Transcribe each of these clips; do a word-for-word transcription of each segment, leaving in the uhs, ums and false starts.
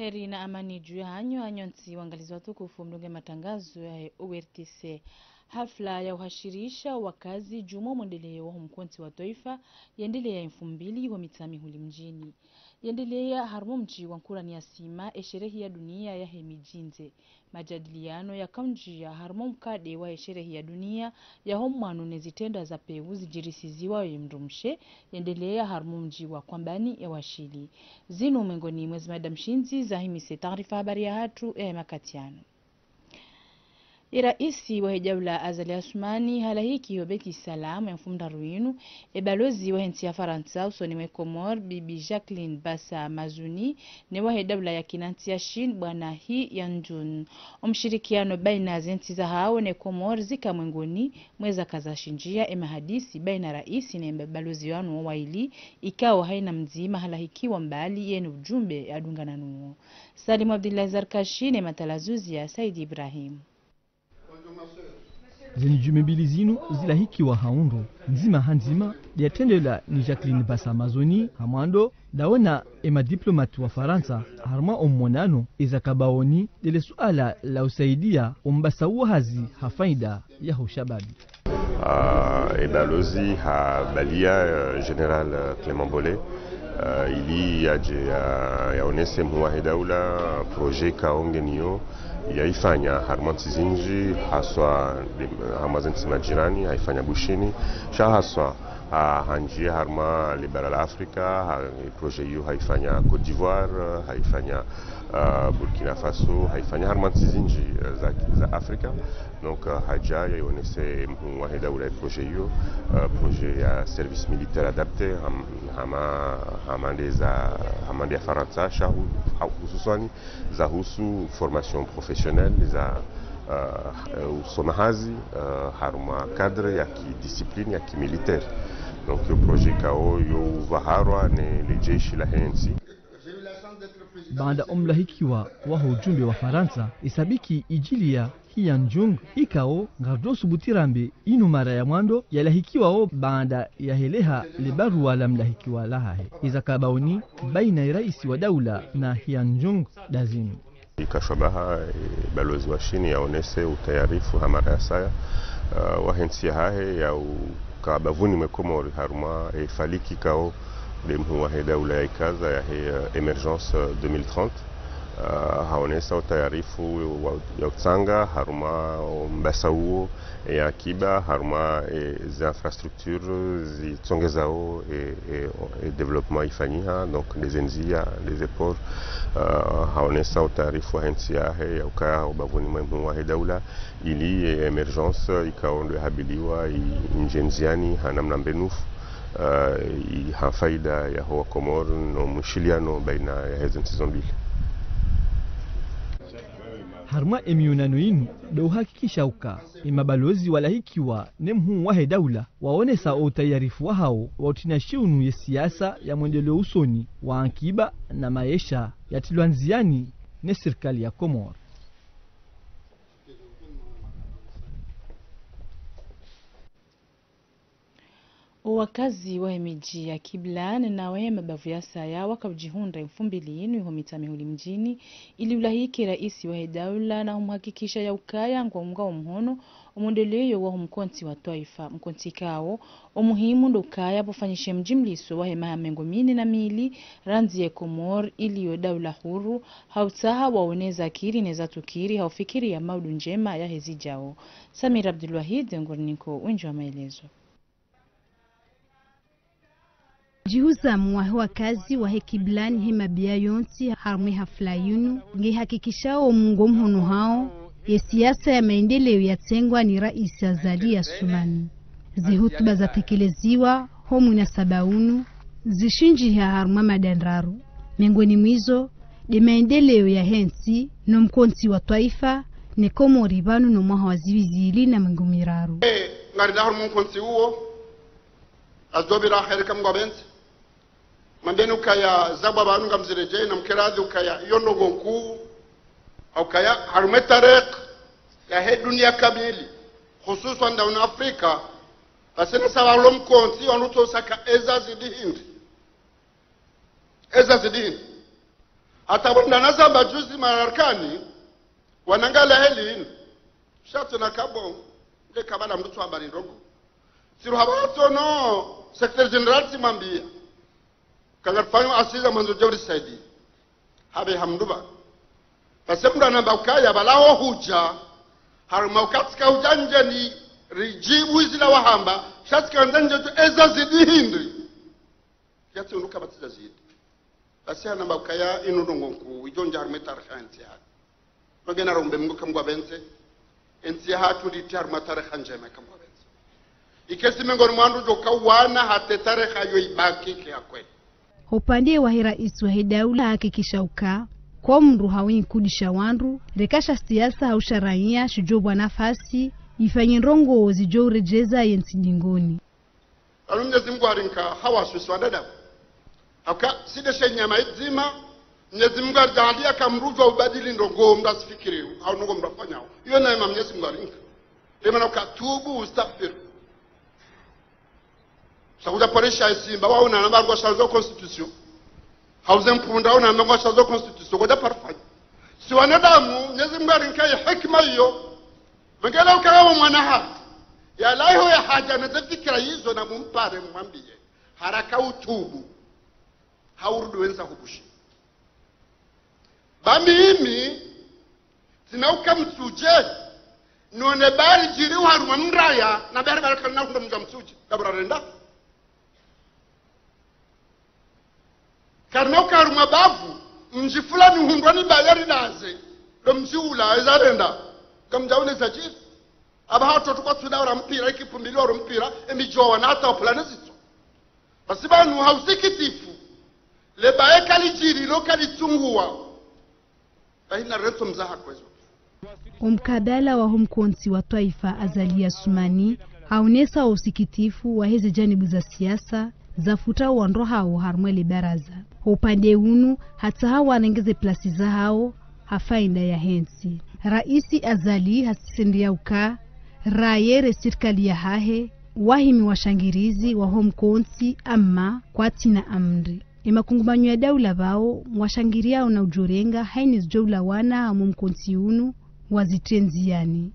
Heri na amani dju yahanyu, hanyu ntsi wangalizi watukufu mdungao matangazo ya O R T C. Hafla ya uhashirisha wakazi dju mwa mwendeleo wa ho mkontsi wa twaifa yendelea ye mfumbili ho Mitsamihuli mdjini. Yendelea harumwa mdji wa Nkurani ya Sima ye sherehe ya dunia ya he midjindze. Majadiliano yakaundjia harumwa mkade wa ye sherehe ya dunia ya ho mwano ne zitrendwa za pewu zidjirisiziwa ye mdrumshe, yendelea harumwa mdji wa Kwambani ye Washili. Zinu mwengoni mwa ze mada mshindzi zahimise taarifa habari yahatru ye makati yanu. Ye raisi wa he daula Azali Assoumani halahiki ho Beit-Salam ye mfumoraru yinu ye balozi wa he ntsi ya Farantsa usoni mwe Komori, Bibi Jacqueline Bassa Mazzoni, ne wa he daula ya kinantsi ya Chine, Bwana He Yanjun. Omshirikiano baina ze ntsi zahawo ne Komori zika mwengoni mwa ze zaka zashindjia ye mahadisi baina raisi ne balozi wanu wo waili, ikao haina mdzima halahikiwa mbali yene ujumbe yadungana nuwo. Salim Abdullah Zarkashi ne matalazuzi ya Said Ibrahim. Zinu jumbe mbili zinu zilahikiwa ha undru ndzima ha ndzima, yatrendelewa ni Jacqueline Bassa Mazzoni ha mwando, dawo na ye madiplomate wa Farantsa, harumwa omwonano, eza kabaoni ndele suala la usaidia ombasa uwo hazi ha faida ya ho shababi. Ah, ye balozi habalia, eh, Général, eh, Clément Beaulé, eh, ili yadje ya, yaonese mhuu wa he daula projet ikao ngeniyo yaifanya harumwa ntsi zindji, haswa de, harumwa ze ntsi majirani, haifanya Bushini, sha haswa, ah, handjia harumwa le bara la Afrika, ha, projet iyo haifanya Côte d'Ivoire, haifanya, ah, Burkina Faso, haifanya harumwa ntsi zindji, eh, za, za Afrika. Donc, euh, hadja yaonese mhuu wa he daula ye projet iyo, euh, projet ya service militaire adapté, ham-, hama, hama nde za, hama nde ya Farantsa, sha hu-, ha-, hususwani zahusu formation professionnelle, za, euh, euh, usoma hazi, euh, harumwa cadre ya kidiscipline, ya kimilitaire. Donc, yo projet ikao yo uvaharwa ne le jeshi la he ntsi. Baanda omlahikiwa wa ho ujumbe wa Farantsa, ye sabiki idjilia He Yanjun, ikao ngaridjo subuti rambe inu mara ya mwando yalahikiwao baanda yaheleha le barua la mlahikiwa lahahe. Eza kabaoni baina ye raisi wa daula na He Yanjun ndazinu. Ikashwabaha, eh, balozi wa Shini yaonese utayarifu ha mara ya saya, eh, wa he ntsi yahahe ya uka bavuni mwe Komori harumwa, eh, faliki ikao nde mhuu wa he daula ya ikaza ya he, eh, émergence, eh, deux mille trente. Eh, haonesa utayarifu wa, ya utsanga harumwa ombasa uwo, eh, ya akiba harumwa, eh, ze infrastructures zitsongezao, eh, eh, eh, développement ifanyiha, donc nde ze ndzia, nde ze ports. Eh, haonesa utayarifu wa he ntsi yahe ya ukaya ubavuni mwe mhuu wa he daula, ili, eh, émergence ikao ndo yahabiliwa i-, indjie ndziani ha namna mbenufu, eh, i-, ha faida ya ho wa Komori no mwishiliano baina ya heze ntsi zo mbili. Harumwa ye mionano inu, ndo uhakikisha uka ye mabalozi walahikiwa ne mhuu wa he daula waonesa o utayarifu wahawo wa utrinya shiunu ye siasa ya mwendeleo usoni wa ankiba na maesha yatrilwa ndziani ne sirikali ya Komori. O wakazi wa he midji ya Kibla ne nawe mabavu ya saya waka udjihundra ye mfumbili yinu iho Mitsamihuli mdjini, ili ulahiki raisi wa he daula na humhakikisha ya ukaya ngwaungao mhono o mwendeleyo wa ho mkontsi wa twaifa. Mkontsi ikao o muhimu ndo ukaya pvofanyishe mdjimliso wa he maha mengo mine na mili randzi ye Komori iliyo daula huru, ha utsaha waone zakiri ne zatsukiri ha ufikiri ya maudu ndjema ya he zidjao. Samir Abdulwahid ngurinikao wendji wa maelezo. Djihuzamu wa he wakazi wa he Kibla ni he mabiya yontsi harumwa ye hafla yinu, nge hakikishao mungo mhono hawo ye siasa ya maendeleo yatsengwa ni raisi Azali Assoumani. Ze hutuba zatekeleziwa ho munasaba unu zishindjiha harumwa mada ndraru, mengoni mwa izo nde maendeleo ya he ntsi no mkontsi wa twaifa ne Komori pvanu no mwaha wa zihwi zili na mengo miraru. Eh, ngarida harumwa mkontsi uwo, azobira heri ka Mngu apvendze. Mambeni ukaya zabwa pvanu ngamziredjeyi na mkeradhi ukaya iyo ndrongoo nkuu, ha ukaya harumwa ye tarehi ya he dunia kamili, hususwan ndawo na Afrika, pvasina sawa lo mkontsi wandru tso usaka eza zidi hindri. Eza zidi hindri. Hata bo ndana zamba juzi marakani, wanangala heli inu. Sha tsona kabo, nde kabala mndru tsu habari ndrongo. Tsiru haba tsono, secrétaire général tsimwambia. Kanga rifanyo asiza mwandzo djauri saidi. Habe hamduba. Pase mndru anamba ukaya, bala ho hudja. Harumwa uka tsika hudja ndjeni, ridjibu izila wahamba, sha tsika ndza ndje djo eza zidi hindri. Yatsi undru ka batsiza zidi. Basi hanamba ukaya inu ndrongo nkuu, idjo ndja harumwa etarehi ya ntsi yahatru. Mangena rombe Mungu kamgwa bentse, entsi yahatru nditi harumwa tarehi ndjema kamgwa bentse. Ikesi mengoni mwa wandru djo kawana hata etarehi yo ibaki ke yakwe. Ho upande wahe raisi wahe daula hakikisha uka, ko mndru hawinyi kudisha wandru, reka sha siasa hau sha raiya shidjo bwa nafasi, ifanye ndrongo zidjo uredjeza yentsi dingoni. Anu Mnyezi Mungu harinka hawaswisi wanadamu. Hauka, si nde she nyama idzima, Mnyezi Mungu haridjaaliya ka mndru djwa ubadili ndrongo mndru asifikiri, hau ndrongo mndru afanyao. Iyo nayo ma Mnyezi Mungu harinka. Lemana uka tubu, ustaghfir. Sha kudja parisha isimba, wao na namba ngwa shandzo constitution. Hauze mpunda, wao na namba ngwa shandzo constitution, kudja parifanya. Si wanadamu, Mnyezi Mungu harinka ye hikima iyo. Mengele ukaya wo mwana hatru. Yalawa iho ya hadja na ze fikira izo na mumpare mwambiye. Haraka utubu. Hau urudi wendza hubushi. Ba mimi, tsina uka Mitsudje, none bari djiri uharumwa mraya, na bari bari kalina hundra mdja Mitsudje, dabura renda. Karina uka harumwa bavu, mdji fulani hundrwa ni baya rilaze, ndo mdji ula, eza renda, ngamdja une za djiri. Aba hao watoto kwatsu daura mpira, ekipu mbili waro mpira, emidji wawana hata wapvulane zitswa. Basi pvanu ha usikitifu, le baya kalidjiri, lo kalitsunguwa. Bahi na retso mzaha kwezo. Omkabala waho mkontsi wa twaifa Azali Assoumani, haonesa usikitifu waheze janibu za siasa, zafuta wandru hao harumwa le baraza. Ho upande unu, hatsaha warenge ze plasi zahao, ha faida yahe ntsi. Raisi Azali hasisitiza uka, raye ne sirikali yahahe, wahimi washangirizi waho mkontsi amma kwatsina amri. Emakungumanyo ya daula pvao, ngwashangiriao na udjorenga, haina zidjo ulawana mo mkontsi unu, wazitrendze yani.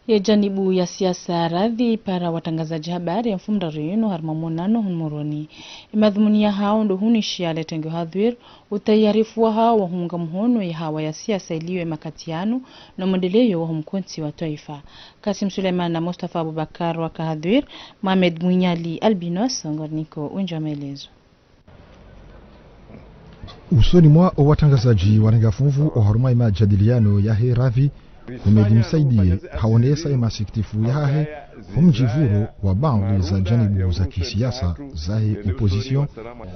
Ye janibu ya siasa radhi para watrangazadji habari ye mfumoraru yinu harumwa monano hunu Moroni. Emadhumuni yahao ndo hunishiya le tenge hadhwir, utayarifu wahao wa huunga muhono ye hawa ya siasa iliyo emakati yanu, no mwendeleyo waho mkontsi wa twaifa. Kassim Suleiman na Mustafa Abubakar waka hadhwir, Mohamed Mwinyali Albinos ngwariniko undja wa maelezo. Usoni mwa owatrangazadji warenga funvu oharumwa emajadiliano yahe radhi, Houmed Msaidie haonesa emasikitifu yahahe ho mdjivuro wa baadhwi za janibu za kisiasa zahe opposition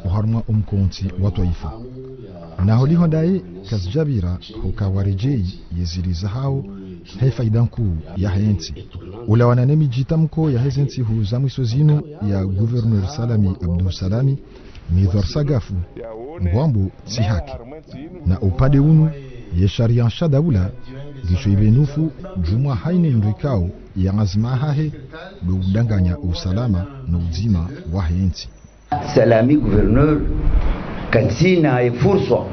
oharumwa omkontsi wa twaifa. Na holiho ndaye kazidjapvira huka waredjeyi yezili zahao he faida nkuu yahe ntsi. Ulawana ne midjitamko yaheze ntsihu za mwiso zinu ya Gouverneur Salami Abdou Salami, Nidhar Sagafou, ngwambo tsi haki. Na upande unu, ye sharia nsha daula, ngisho ipvenufu, djumwa haina mndru ikao, ye anzima yahahe, ndo udanganya usalama no udzima wahe ntsi. Salami gouverneur, katsina ye furswa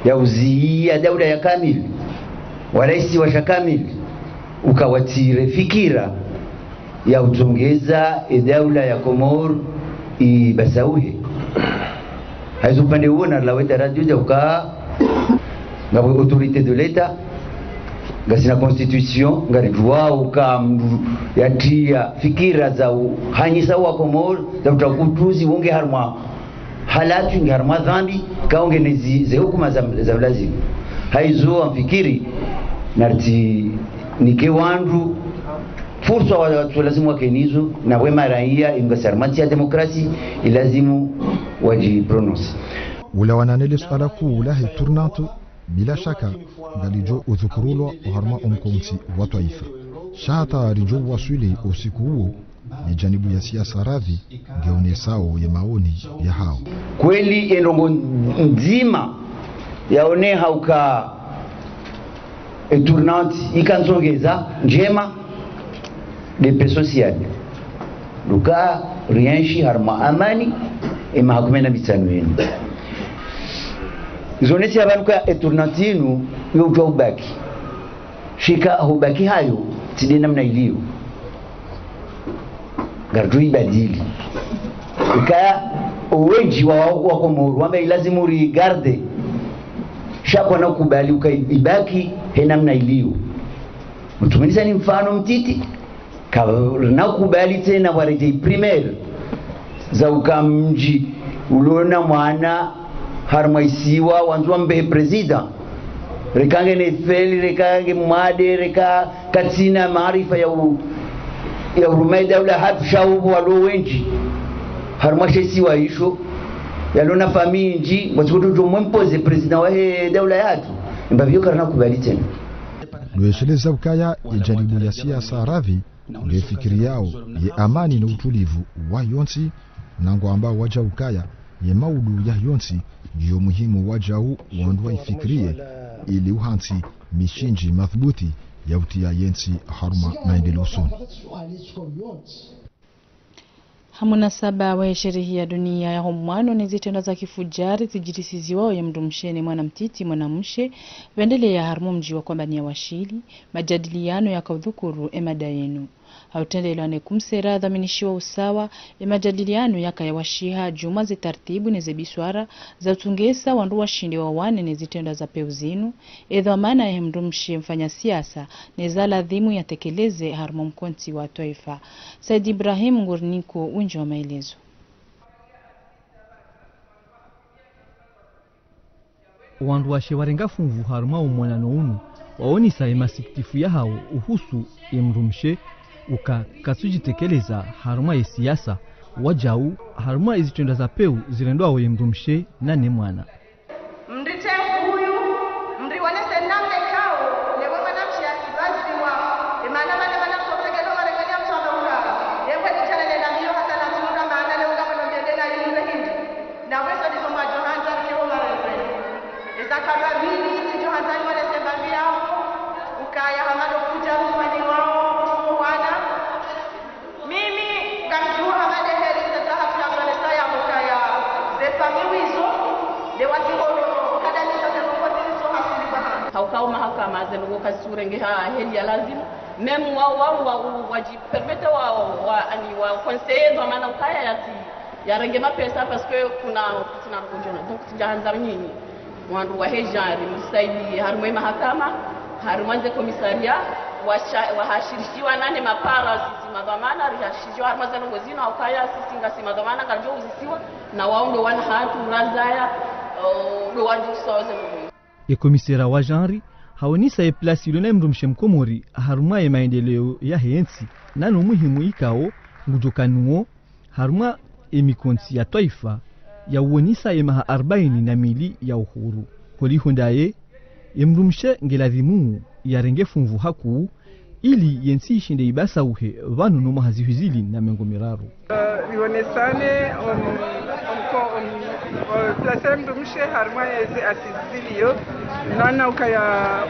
ya uziya daula ya kamili, wala isiwa sha kamili, uka watsire fikira ya utsongeza edaula ya Komori ibasauhe. Haizo upande uwo narilawe daraja uka ngapvo autorité de l'État, ngasina constitution, ngaridjuwao uka mndru yatriya fikira za uhanyisa wa Komori, za utsaha utuzi, wo nge harumwa halatwi, nge harumwa dhambi, ka wo nge ne zi, ze hukuma za, za ulazimu. Haizo ngamfikiri, naritsi nike wandru furswa wa, watso lazimu wake nizo, na we maraiya, ingasi harumwa ntsi ya demokrasi, ilazimu wadjiprononse. Ulawana ne le suala kuu lahe tournante, bila shaka, ngalidjo udhukurulwa oharumwa omkontsi wa twaifa. Sha hata ridjo waswili osiku uwo, ye janibu ya siasa radhi, ngeonesao ye maoni yahao. Kweli, ye ndrongoo ndzima yaoneha uka e tournante ika ntsongeza ndjema de paix sociale. Luka rienshi harumwa amani, emaha kume na mitsanu yinu. Zonesi ya pvanu ka e tournante yinu yo udjuwa ubaki. Shika hubaki hayo, tsi nde namna iliyo. Ngaridjo ibadili. Ikaya, owendji wa, wa Komoro, wamba ilazimu ri garde. Sha kwana kubali uka ibaki, he namna iliyo. Mtsumenisa ni mfano mtiti, karina kubali tsena waredjei primaire za uka mdji ulona mwana harumwa isiwa wandzwa mbe président. Reka nge ne feli, reka nge mwade, reka katsina maarifa ya u, ya urumai daula hatru sha upvo walo wendji harumwa she isiwa isho, yalona famille ndji, watsikoto djo mwempoze président wahe daula yahatru. Mbapvi iyo karina kubali tsena. Lwesheleza ukaya ye janibu ya siasa ravi ngefikiriyao ye amani no utulivu wa yontsi, na ngwamba wadjau ukaya ye maudu ya yontsi ngiyo muhimu wadjau wandru waifikiriye ili uhantsi mishindzi madhubuti ya utiya yentsi harumwa maendeleo usoni. Ha munasaba wa ye sherehe ya dunia ya ho mwano ne zitrendwa za kifudjari zidjirisiziwao ye mdrumshe ne mwana mtiti mwanamshe, pvendeleya harumwa mdji wa Kwambani ya Washili, majadiliano yaka udhukuru emada yinu. Ha utrendelwa ne kumsera dhwaminishiwa usawa, emajadiliano yaka ya washiha djumwa ze tartibu ne ze biswara za utsungesa wandru washinde wawane ne zitrendwa za peu zinu, edhwamana yahe mdrumshe mfanya siasa, ne za ladhimu yatekeleze harumwa mkontsi wa twaifa. Said Ibrahim nguriniko wendji wa maelezo. Wandru washe warenga funvu harumwa omwonano unu, waonesa emasikitifu yahawo uhusu emdrumshe uka katsudjitekeleza harumwa ye siasa, wadjau harumwa ezitrendwa za peu zirendwawo ye mdrumshe nane mwana. Mritre huyu, mrionese namna ikao, lewe mwanamshe yasibaziwa, emana mana mana msotegelo marenganya mswaba ura, yengwe nitsalele na milo hata na tsunga maana leo ngamo no miende na yinu hindri. Na wezo ndizo mwadjo handza rike ho marengwe. Eza kaba mimi, sisi djo handza ni wale semba mbi yao, ukaya hamado kuja mfani wao, usuwana. Mimi ngamdjuwa hama de heli sasa hatu ya zonesa ya mukaya ze famiyi wizo, de wazingoro, kada ni sasa noko zilizo hasili kwa hama. Hauka o mahakama ze noko kazisurenge ha heli ya lazimu. Même wao, wao, wao, wadji permettre wao, wa, ani, wa conseiller ndo mana ukaya yatsi, yarenge mapesa parce que kuna, kuna kujona. Donc, tsidja handza nyinyi. Wandru wahe genre, mrisaidiye, harumwa emahakama, harumwa ze komisariya, washa-, wahashirishiwa nane mapara, sisi madhwamana, rihashirishiwa harumwa ze ndrongoo zinu, haukaya sisi ngasi madhwamana, ngaridjo uzisiwa, na wao ndo wana hatru, razaya, o, ndo wandru usawa ze ndrongoo. Ye komisera wa genre, haonesa ye place ilo na emdrumshe mkomori, harumwa ye maendeleo yahe ntsi, nano muhimu ikao, ngudjo kanuwo, harumwa emikontsi ya twaifa ya uonesa emaha arbaini na mili ya uhuru. Holiho ndaye, emdrumshe ngeladhimu yarenge funvu hakuu, ili yentsi ishinde ibasauhe pvanu no mwaha zihwi zili na mengo miraru. Eh, rionesane, om-, omko-, om-, o, place ya mdrumshe harumwa yeze assises ziliyo, nana ukaya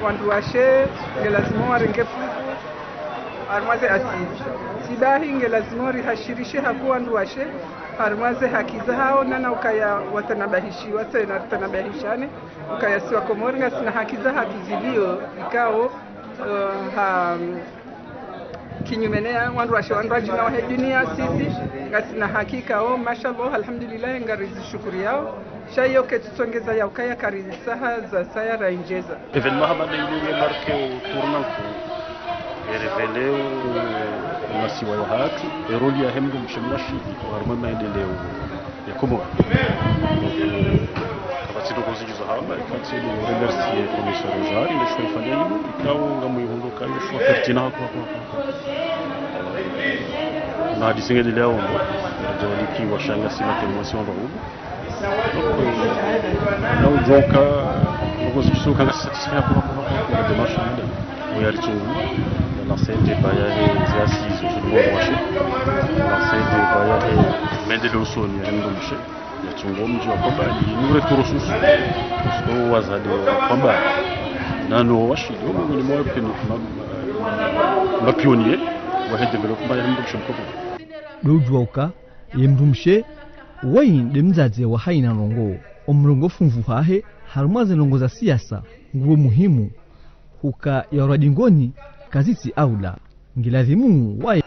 wandru washe, ngelazimu warenge funvu, harumwa ze assises. Tsi bahi nge lazima rihashirishe hakuu wandru washe, harumwa ze haki zahao, nana ukaya watanabahishiwa, tsena ritanabahishane, ukaya si wa Komori ngasina haki zahatru ziliyo, ikao, eh, ha, kinyume ne ya wandru washe, wandru wadjina wahe dunia, sisi ngasina haki ikao, mashallah, alhamdulillah, ngarizishukuriyao. Sha iyo ketsutsongeza ya ukaya karitsaha zasaya raindjeza. Événement hama de inu nge marqué o tournant, e révélé o, o masiwa yahatru, e rôle yahe mdrumshe mnashidi, harumwa maendeleo ya Komori. Kapvatsi ndrongoo zindji za hamba, ikatsi no remercier commissaire Zari, ne choix ifanya inu, ikao ngamwihundro ukaya choix pertinent kwa, kwa, kwa, kwa. Na hadisi nge nile yaondo, ndio liki washanga sina kemwasi wandru hulu. Donc, euh, na udjoka, ndrongoo zisuka nga satisfait kwa, kwa, kwa, kwa démarche ya madame. Oya ritsungu, ya lancer débat yahe ze assises zo mdrumshe. Ya lancer débat yahe maendeleo usoni yahe mdrumshe. Yatsungu omdji wa Kwambani, ni retour aux sources. Parce que wazade wa Kwambani, nano washidi, o miongoni mwa pionniers, ma, ma, ma pionniers wahe développement yahe mdrumshe mkomori. Ndo udjuwa uka ye mdrumshe waye nde mdzadze wa hayina ndrongoo. Omrongoo funvu hahe harumwa ze ndrongoo za siasa nguwo muhimu, huka ya uradi ngoni kazitsi aula. Ngiladhimu waye.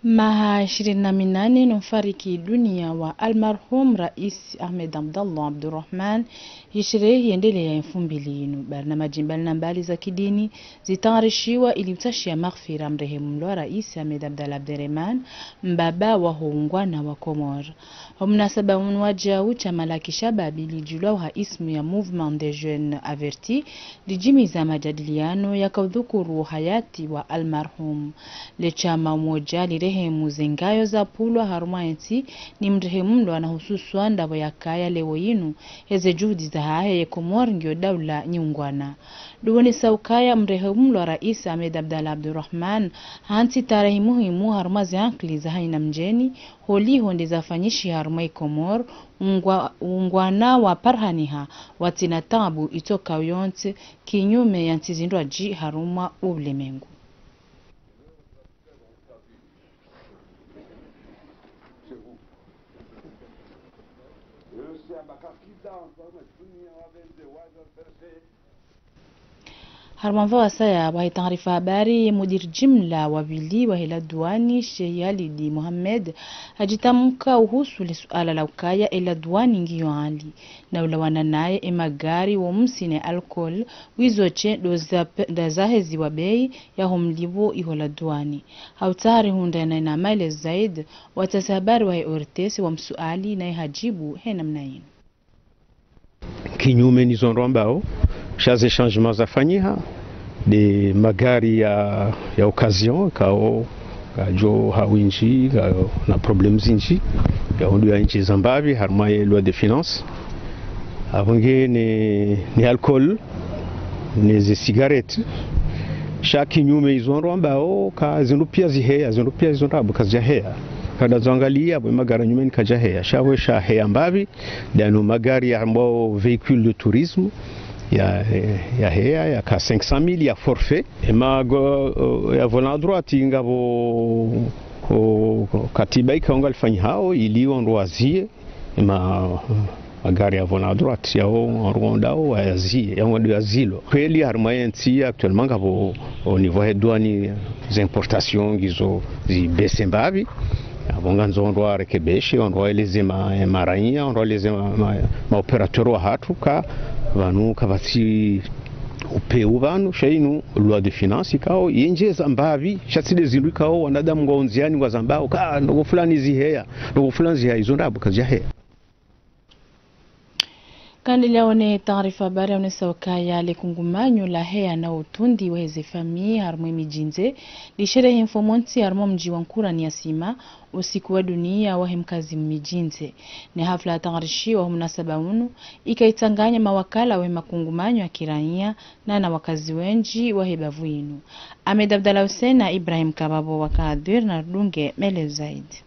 Maha ishirini na minane no mfariki dunia wa almarhum Rais Ahmed Abdallah Abdurrahman, ye sherehe yendeleya ye mfumbili yinu. Barnamaji mbali na mbali za kidini zitayarishiwa ili utsahia maghfira mrehemu mlwa Rais Ahmed Abdallah Abderemane, mbaba wa ho ungwana wa Komori. Ho munasaba unu wajau, shama la kishababi lidjulwao ha ismu ya Mouvement des Jeunes Avertis, lidjimiza majadiliano yaka udhukuru uhayati wa almarhum. Le shama umoja lirehemu ze ngayo zapvulwa harumwa yentsi ni mrehemu mlwa, na hususwa ndapvo yakaya leo yinu, heze juhudi zahahe ye Komori ngiyo daula nyi ungwana. Ndo uonesa ukaya mrehemu mlwa Rais Ahmed Abdallah Abdurrahman hantsi tarehi muhimu harumwa ze ankili za hayina mdjeni, holiho nde zafanyishiha harumwa ye Komori, ungwa-, ungwana waparihaniha, watsina tabu itsoka yontsi, kinyume ya ntsi zindrwadji harumwa ulemengu. Harumwa mva wasaya wahe taarifa habari, ye mudiri jimla wa pvili wahe la duwani, Sheikh Halidi Mohamed, hadjitamka uhusu le suala la ukaya e la duwani ngiyo hali na ulawana naye e magari wo msi ne alcool, wizo she ndo za-, ndo zaheziwa bei ya ho mlipvo iho la duwani. Ha utsaha rihundre naye na maelezo zaidi, watsatsi habari wahe O R T C wamsuali naye hadjibu he namna yinu. Kinyume ni zo ndrongoo ambao, sha ze changement zafanyiha, nde magari ya, ya occasion, kao, kajo ha windji, kao na problèmes zindji, kao ndo ya ndji za mbapvi, harumwa ye loi de finances. Apvo nge ne, ne alcool, ne ze cigarettes. Sha kinyume izo ndrongoo ambao, ka zindru pia ziheya, zindru pia izo ndrabo kazidjaheya. Kada zo angalia, apvo magari nyumeni kadjaheya. Sha pvo shaheya mbapvi, ndano magari ya ambao véhicule de tourisme, ya, ya heya, yaka cinq cent mille, ya forfait. E mago, ya volant à droite, ngapvo, o, katiba ika ngalifanyihao, ili wandru wazie, e ma, magari ya volant à droite, yao, wandru wandao, wayazie, yao ndo yazilo. Kweli, harumwa yentsi, actuellement, ngapvo, au niveau he douane, ze importations, ngizo, zi baisse mbapvi. Apvo ngandzo wandru warekebeshe, wandru waeleze ma, maraiya, wandru waeleze ma, ma, ma opérateurs wahatru ka, pvanu kapvatsi upeu pvanu, sha inu loi de finances ikao, yendjeza mbapvi, sha tsi nde zindru ikao, wanadamu ngwao ndziani ngwazambao, ka, ndrongoo fulani ziheya, ndrongoo fulani ziheya, izo ndrabo kazidjaheya. Kaendelea ne taarifa habari, yaonesa ukaya le kungumanyo la heya na utundi waheze famiyi harumwa e midjini, lisherehe mfumontsi harumwa mdji wa Nkurani ya Sima, usiku wa dunia wahe mkazi mmidjini. Ne hafla yatayarishiwa ho munasaba unu, ika itsanganya mawakala wahe makungumanyo ya kiraiya, na na wakazi wendji wahe bavu inu. Ahmed Abdallah Hussein na Ibrahim Kababo waka hadhwir na ridunge maelezo zaidi.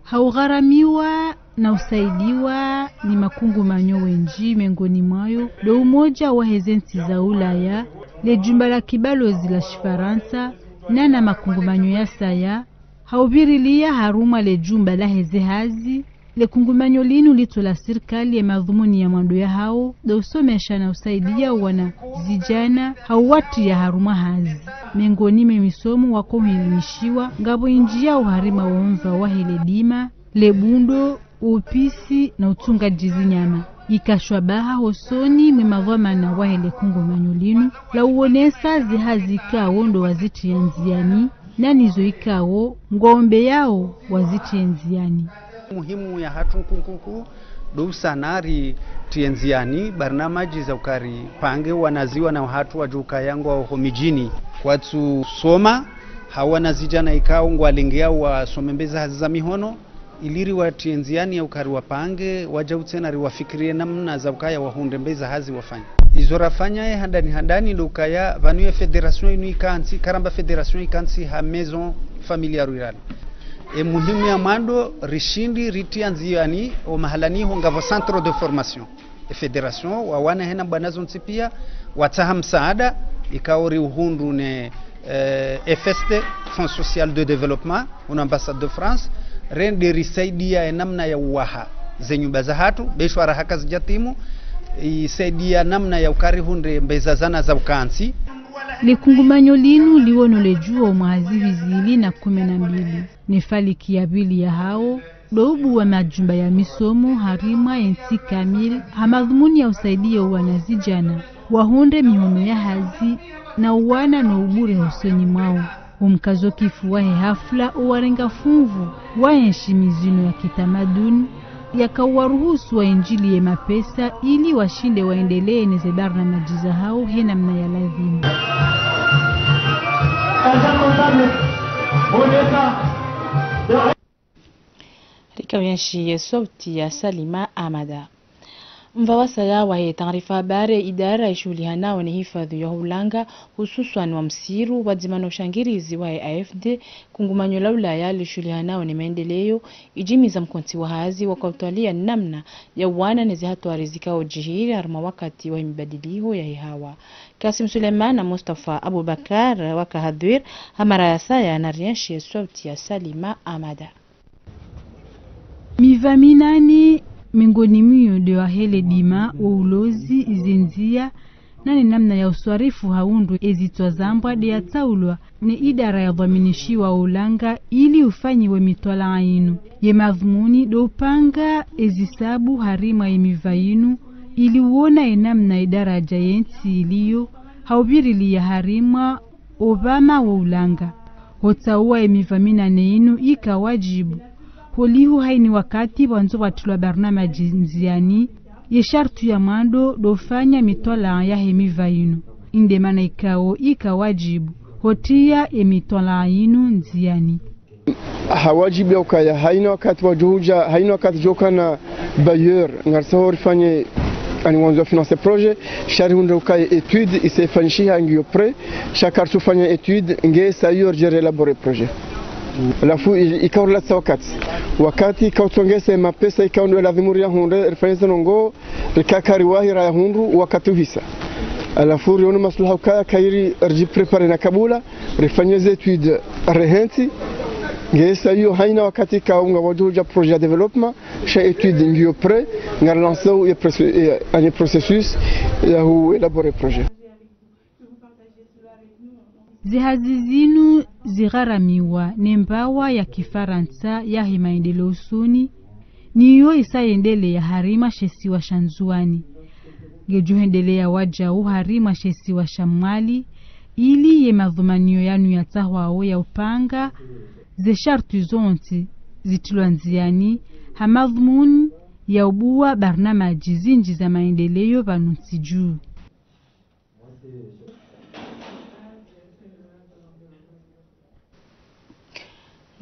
Ha ugharamiwa na usaidiwa ni makungumanyo wendji, mengoni mwayo ndo umoja waheze ntsi za Ulaya, le jumba la kibalozi la Shifarantsa, na na makungumanyo ya saya, ha uvirilia harumwa le jumba laheze hazi, le kungumanyo linu litso la sirikali, ye madhumuni ya mwando yahao, ndo usomesha na usaidia wana zijana ha uwatriya harumwa hazi. Mengoni mwe misomo wakohelimishiwa, ngapvo indji ya uharima womva wahe le dima, le bundo, upisi na utsunga djizi nyama. Ika shwabaha hosoni mwe madhwamana wahe le kungumanyo linu, la uonesa ze hazi ikao ndo wazitriya ndziani, na nizo ikao ngwaombeyao wazitriye ndziani. Muhimu yahatru nkunkunku, ndo usana ritriye ndziani, barnamaji za ukari pange wanaziwana wahatru wajo ukaya ngwao ho midjini. Kwatsu soma, ha wanazijana ikao ngwalengeyao wasome mbeze hazi za mihono, ili riwatriye ndziani ya ukari wapange, waja utsena riwafikiriye namna za ukaya wahundre mbeze hazi wafanye. Izo rafanya ye handani handani ndo ukaya pvanu ye fédération inu ikantsi, karamba fédération ikantsi ha maison familiale rurale. E muhimu ya mwando rishindi ritriya ndziani o mahalani ho ngapvo centre de formation. E fédération, wawana hena bwana zontsi pia, watsaha msaada, ikao riuhundru ne Eh, F S D, Fonds Social de Développement, unu ambassade de France, rende risaidia ye namna ya uwaha ze nyumba zahatru, be shwara haka zidjatimu, isaidia namna ya ukari hundre mbeza zana za ukantsi. Likungumanyo linu liwono ledjuwa omwaha zihwi zili na kume na mbili. Ne faliki ya pvili yahawo, ndo ubuwa majumba ya misomo harimwa ye ntsi kamili, ha madhumuni ya usaidia owanazidjana wahundre mihono ya hazi, na uwana no ubure hosoni mwawo. Omkazo kifu wahe hafla owarenga funvu wa ye nshimizino ya kitamaduni, yaka uwaruhusu waindjili ye mapesa ili washinde waendelee ne ze barnamaji zahawo he namna ya lazimu. Rika uyenshi ye sauti ya Salima Amada. Mva wasaya wahe taarifa habari, idara ishuhulihanao ne hifadhwi ya hulanga, hususwani wa msiru, pvadzima no ushangirizi wahe A F D, kungumanyo la Ulaya lishuhulihanao ne maendeleo, ijimiza mkontsi wa hazi wa kautwalia namna ya uwana ne zihatwari zikao djihiri harumwa wakati wa mibadiliho ya hihawa. Kasim Suleiman na Mustafa Abubakar waka hadhwir, ha mara ya saya na rienshi ye sauti ya Salima Amada. Miva minane, mengoni mwayo nde wahe ledima, wo ulozi, ize ndzia, nane namna ya uswarifu ha undru ezitswa zambwa nde yatsaulwa ne idara ya dhwaminishiwa ulanga ili ufanyiwe mitwalaa yinu. Ye madhumuni ndo upanga ezisabu harimwa ye miva yinu ili uona ye namna ye daraja ye ntsi iliyo ha upvirilia harimwa opvama wo ulanga. Hotsauwa ye miva minane yinu ika wadjibu. Holiho haini wakati pvwandzo pvwatilwa barnamaji ndziani, ye shartu ya mwando ndo ufanya mitwalaa yahe miva yinu. Inde mana ikao ika wadjibu hotia ye mitwalaa yinu ndziani. Ha wadjibu ya ukaya haina wakati wadjohudja, haina wakati djokana bailleur, ngarisaho rifanye, ani wandzo wa financer projet, sha rihundre ukaya étude isa ifanyishiha ngiyo prêt, sha karitsu fanya étude, nge sa iyo ridje ri élaborer projet. Halafu i-, ikao rilatsa wakati. Wakati ikao utsongese mapesa ikao ndo lazimu riyahundre, rifanye ze ndrongoo, rika kariwahi rayahundru wakati uhisa. Halafu riono maslaha ukaya kayiri ridji préparer na kabula, rifanye ze étude rehentsi, nge sa iyo haina wakati ikao ngawadjohudja projet ya développement, sha étude ngiyo prêt, ngarilancer ye procé-, eh, ani processus ya hu élaborer projet. Zihazi zinu zigharamiwa ne mbawa ya Kifarantsa yahe maendeleo usoni, niyo isa yendelea harimwa she isiwa sha Ndzuwani. Ngedjo hendelea wajau harimwa she isiwa sha Mwali, ili ye madhumaniyo yanu yatsahwao ya upanga ze sharti zontsi zitilwa ndziani, ha madhumuni ya ubuwa barnamaji zindji za maendeleo pvanu ntsi dju.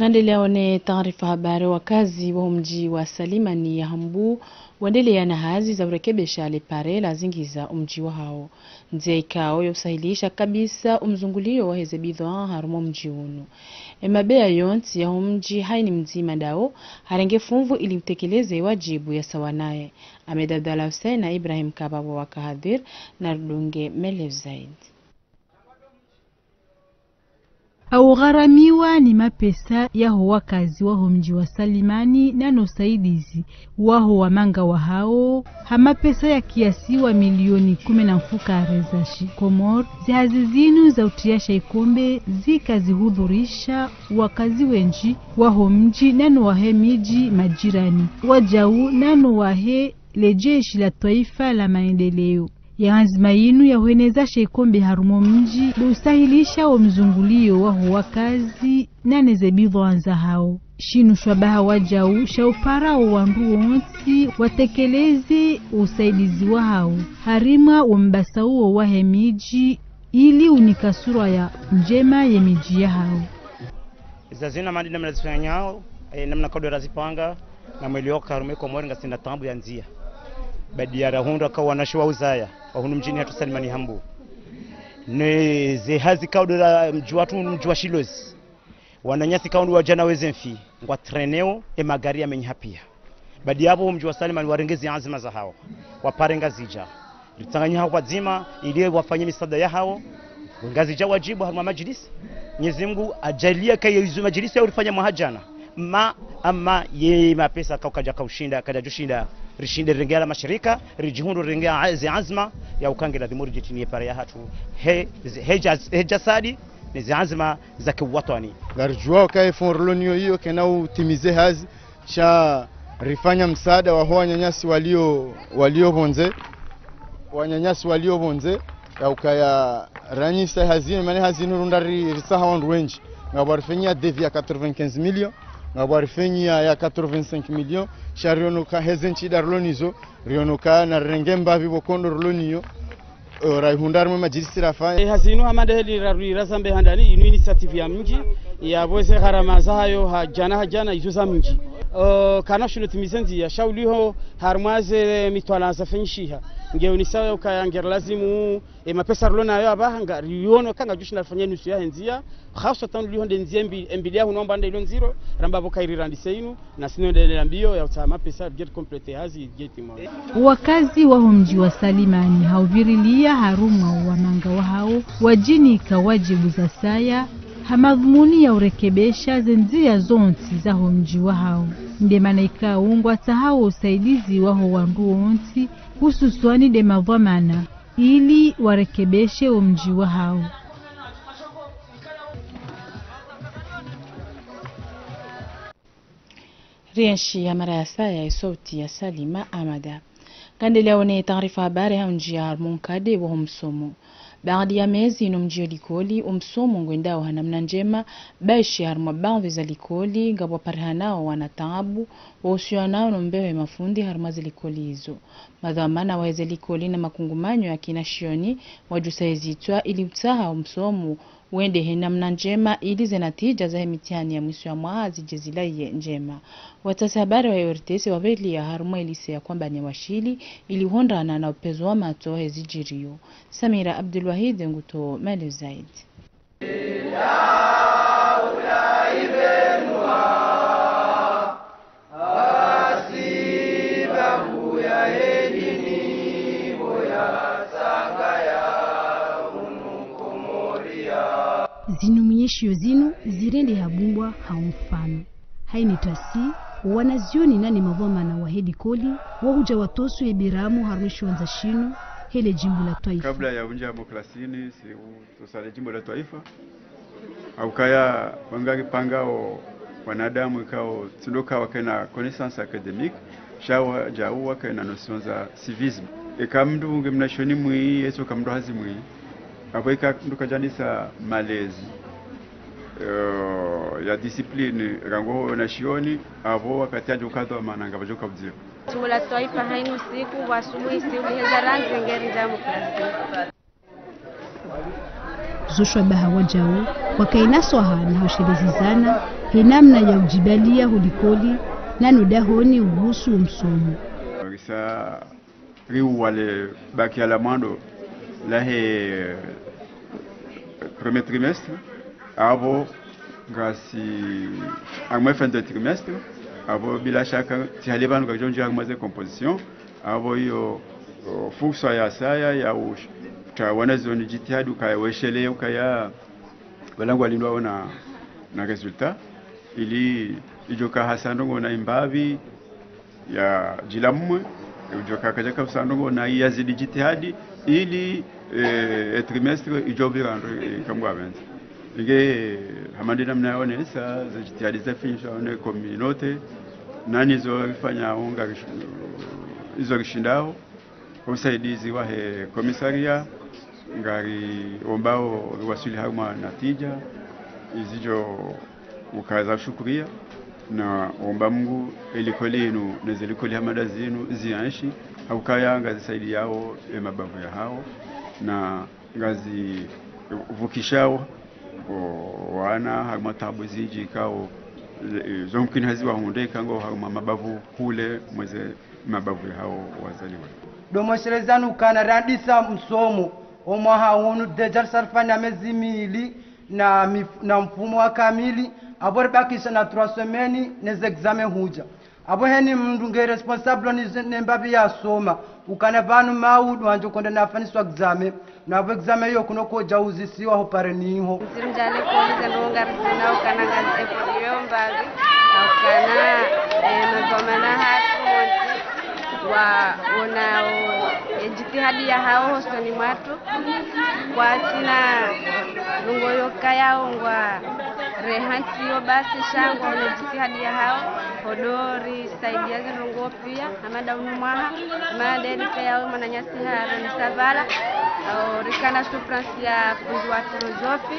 Ngandeleyao ne taarifa habari, wakazi wa omdji wa Salimani ya Hambu wendelea na hazi za urekebesha le pare lazingiza omdji wahao. Ndzia ikao yo usahilisha kabisa omzunguliyo waheze bidhwaa harumwa omdji unu. Emabeya yontsi ya homdji haini mdzima ndao harenge funvu ili utekeleze wajibu ya sawa naye. Ahmed Abdallah Hussein na Ibrahim Kababo waka hadhir na ridunge maelezo zaidi. Augharamiwa ni mapesa yaho wakazi waho mdji wa Salimani nano usaidizi waho wamanga wahao ha mapesa ya kiasi wa milioni kume na mfukare za shikomori. Zihazi zinu za utria shaikombe zika zihudhurisha wakazi wendji waho mdji nano wahe midji majirani, wajau nano wahe le jeshi la twaifa la maendeleo. Ye anzima yinu ya hweneza shaikombe harumwa omdji ndo usahilisha omzunguliyo waho wakazi nane ze bidhwaa zahao. Shinu shwabaha wajau sha upara owandru wontsi watekeleze usaidizi wahao harimwa ombasa uwo wahe midji ili unika sura ya ndjema ye midji yahao. Iza zina mandi namna zifanyao, eh, namna kaudora zipanga, na mwelio ka harumwa Komori ngasina taabu ya ndzia. Baadi ya rahundra ka wanashe wa uzaya, wa hunu mdjini hatru Salimani Hambu. Ne ze hazi kaudora mdji watru, mdji wa Shilozi. Wananyasi kaundu wajana weze mfi, ngwa treneo, e magari ya menyi hapia. Baadi yapvo mdji wa Salimani warenge ze anzima zahao. Wapare Ngazidja. Ritsanganye hao pvwadzima, ili wafanye misaada yahao. Ngazidja wadjibu harumwa madjilisi. Mwenyezi Mungu adjaaliya kaya izo madjilisi ya urifanya mwaha djana. Ma, ama ye mapesa kaukaja kaushinda, kaja djushinda, rishinde rirenge yala mashirika, ridjihundru rirenge a-, ze anzma ya uka nge ladhimu ridjitiniye pare yahatru. He, he, he jasadi, ne ze anzma za kiwatwani. Ngaridjuwa uka ye fonds rilo nayo iyo kayina utimize hazi, sha rifanya msaada waho wananyasi walio, walio pvondze, wananyasi walio pvondze, ya ukaya ranyisa hazi inu, mana hazi inu runda ri-, ritsaha wandru wendji. Ngapvo warifanyia devis ya quatre-vingt-quinze millions, ngapvo warifanyia ya quatre-vingt-cinq millions, sha riono uka heze ntsida rilo nazo, riono uka na rirenge mbapvi pvo kondo rilo nayo, eh, raihundra harimwa madjilisi rafanya. E, hazi inu hama nde heli ra-, ri-, razambe handani, inu initiative ya mdji, yapvo ze gharama zahayo ha djana ha djana izo za mdji. O, kana shuno timize ndziya, sha uliho harumwa ze mitwalaa zafanyishiha. Nge unisao ukaya ngeri lazimu, e, mapesa rilo nayo apvaha ngariono uka ngayidjushinda rifanye nusu yahe ndziya, haswa tanu uliho nde ndziya mbi-, mbili ya hunu amba nde ilo ndziro, ramba pvo kayiri randise inu, na sino nde nde mbio ya utsaha mapesa, get complete hazi, get mo. Wakazi waho mdji wa Salimani hauvirilia harumwa wamanga wahawo wadjinika wadjibu za saya, ha madhumuni ya urekebesha ze ndziya zontsi zaho mdji wahawo. Nde mana ikao ngwatsahawo usaidizi waho wandru wontsi, hususwani nde madhwamana, ili warekebeshe wo mdji wahawo. Rienshi ya mara ya saya ye sauti ya Salima Amada. Ngarendeleao ne taarifa habari ha undjia harumwa nkade waho msomo. Baanda ya mezi inu mdjio likoli, o msomo ngwendao ha namna ndjema, baishe harumwa baadhwi za likoli, ngapvo parihanao wana taabu, wahusianao no mbeho ya mafundi harumwa ze likoli izo. Madhwamana waheze likoli na makungumanyo ya kinashioni, wadjusa ezitswa ili utsaha o msomo, wende he namna ndjema ili ze natija zahe mitihani ya mwiso ya mwaha zidje zilaiye ndjema. Watsasi habari wa O R T C wapvelia harumwa e lycée ya Kwambani ya Washili ili uhundrana na upvezo wa matso he zidjirio. Samira Abdulwahid nguto maelezo zaidi. Hasibabu ya edini pvo ya tsangaya hunu Komoria. Zinu mnyeshio zinu zirende habumbwa ha umfano. Haine tasi, wanazioni nane madhwamana wahe likoli, wahudja watoso ebiramu harumwa eshiwandza shinu, hele djimbo la twaifa. Kabla ya undjia mo klasini, si u- Tusale djimbo la twaifa. Haukaya wanga ripangao wanadamu ikao tsi ndo ka wakena connaissance académique, sha wadjau wakena notion za civisme. Eka mndru nge mnashioni mwi, yetso ka mndru hazi mwi. Apvo eka mndru kadjanisa malezi, eh, ya discipline, rangu ho nashioni, apvo wakati adjo kadhwa mana ngapvo djo kaudziro. Djimbo la twaifa hainu siku, wa asubuhi si uliheza randzi ngeri ndjia mo klasini. Zo shwabaha wadjao, wakaina swaha na hushelezezana, he namna ya udjibalia ho likoli, nano dahoni uhusu o msomo. Risa riuwa le bac ya la mwando lahe premier trimestre, apvo ngasi harumwa fin de trimestre, apvo bila shaka, tsi hale pvanu ngaridjo ndjia harumwa ze composition, apvo iyo, o, fursa ya saya ya ush-, uta wanazioni djitihadi ukaya weshelee ukaya pvala ngwalindwao na, na résultat, ili idjo ka hasa ndrongoo na imbapvi ya djila mwe, idjo ka kadja ka usa ndrongoo na yazidi djitihadi, ili, eh, e trimestre idjo pvira ndro, eh, kangwa pvendze. Inge, hama nde namna yaonesa, ze djitihadi zafanyisha ne communauté, nani zo rifanya unga rish-, izo rishindao, usaidizi wahe commissariat, ngariombao riwaswili harumwa natija, izidjo ukaza shukuria, na omba Mungu e likoli inu, ne ze likoli hama nda zinu, zienshi, haukaya ngazisaidiao e mabavu yahao, na ngazivukishao o wana harumwa taabu zindji ikao, e, zo mkini haziwahundre eka ngwao harumwa mabavu hule mweze mabavu yahao wazaliwa. Ndo mweshelezanu ukana randisa msomo, o mwaha unu déjà risa rifanya mezi mili na mif-, na mfumo wa kamili, apvo ribakisha na trois semaines ne ze examen hudja. Apvo heni mndru nge responsable ni ze, ne mbapvi yasoma, ukana pvanu maudu wandjo konda nafanyiswa examen. Na pvo examen iyo kuno kwadja uzisiwa ho pareni iho. Ndziri mdjale kolize ndrongo ngarizina ukana ngazi epvo iyo mbapvi. Ukana, eh, mazomana hatru wontsi wa, wonao, eh, djitihadi yahawo hosoni mwatru. Kwatsina ndrongo yoka yawo ngwarehantsiyo basi sha ngwaono djitihadi yahawo. Hodori saidia zindrongo pia, hama nda unu mwaha, hama nda elise yawo mwananyasi ha Roni Savala, o, rikana souffrance ya fundi wa filozofi,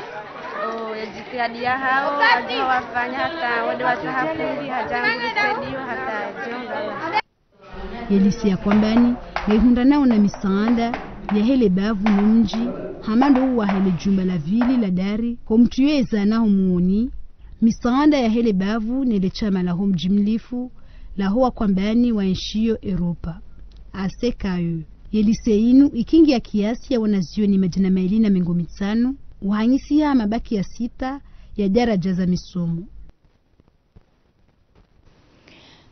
o, ya djitihadi yahawo, wadjuha wafanya hata, wode watsaha fundi, hadja ngurisaidio, hata djonga. Ye lycée ya Kwambani, ngayihundranao na misaanda, yahe le bavu no mdji, hama ndo uwaha le djumba la pvili la dari, ho mdru yoezana ho muoni, misaanda yahe le bavu ne le shama la ho mdji mlifu, la ho wa Kwambani wa enshiyo Europa. A C K E. Ye lycée inu ikingi ya kiasi ya wanazioni madjana mayili na mengo mitsanu, uhanyisiha mabaki ya sita ya daraja za misomo.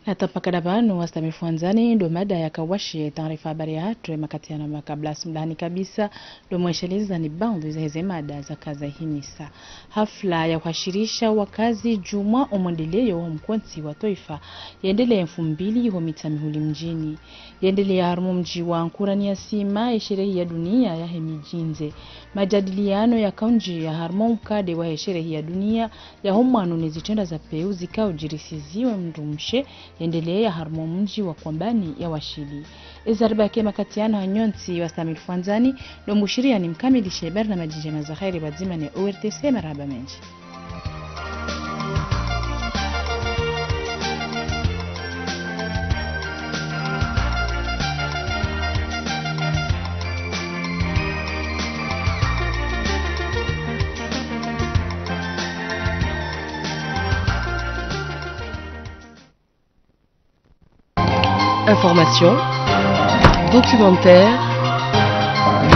Na tampaka dapvanu wasamifu wandzani, ndo mada yaka washi taarifa habari yahatru ye makati yanu, ma kabla simdahani kabisa, ndo mwesheleza ni baadhwi za heze mada zaka zahimisa. Hafla ya uhashirisha wakazi djumwa omwendeleyo wa mkontsi wa twaifa yendelea mfumbili ho Mitsamihuli mdjini. Yendelea harumwa mdji wa Nkurani ya Sima ye sherehi ya dunia yahe midjindze. Majadiliano yakaundjiya harumwa mkade wahe sherehi ya dunia yaho mwano ne zitrendwa za pewu zikao djirisiziwa mdrumshe, yendelea harumwa mdji wa Kwambani ya Washili. Eza ribaki ye makati yanu hanyu nyontsi wasamifu wandzani, ndo mbushiriya ni mkamilishe barnamaji ndjema za kheri pvwadzima ne O R T C, marahaba mendji. Information, documentaire,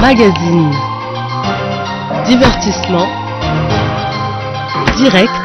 magazine, divertissement, direct,